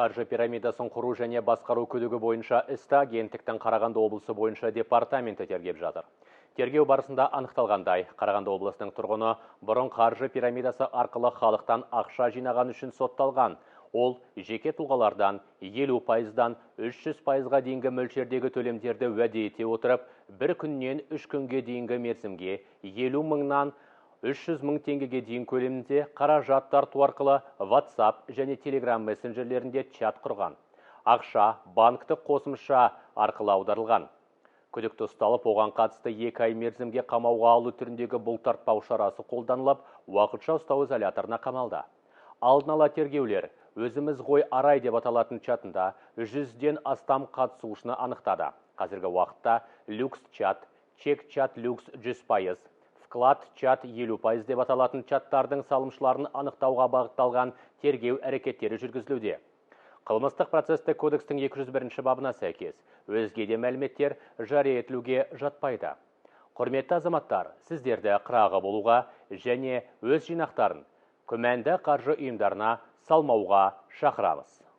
Қаржы пирамидасын құру және басқару күдігі бойынша істі агенттіктің Қарағанды облысы бойынша департаменті тергеп жатыр. Тергеу барысында анықталғандай, Қарағанды облысының тұрғыны бұрын қаржы пирамидасы арқылы халықтан ақша жинаған үшін сотталған. Ол жеке тұлғалардан 50%-дан 300%-ға дейінгі мөлшердегі төлемдерді уәде ете отырып, бір күннен 3 күнге дейінгі мерзімге 50 мыңнан 300 мың теңгеге дейін көлемінде қаражат тарту арқылы WhatsApp және Telegram мессенджерлерінде чат құрған. Ақша банктік қосымша арқылы аударылған. Күдікті ұсталып, оған қатысты 2 ай мерзімге қамауға алу түріндегі бұлтартпау шарасы қолданылып, уақытша ұстау изоляторына қамалды. Алдын ала тергеулер «Өзіміз ғой Арай» деп аталатын чатында 100-ден астам қатысушыны анықтады. Қазіргі уақытта люкс чат, чек чат люкс 100%, вклад чат 50% деп аталатын чаттардың салымшыларын анықтауға бағытталған тергеу әрекеттері жүргізілуде. Қылмыстық процестік кодекстің 201 бабына сәйкес, өзге де мәліметтер жария етілуге жатпайды. Құрметті азаматтар, сіздерді қырағы болуға және өз жинақтарын күмәнді қаржы ұйымдарына салмауға шақырамыз.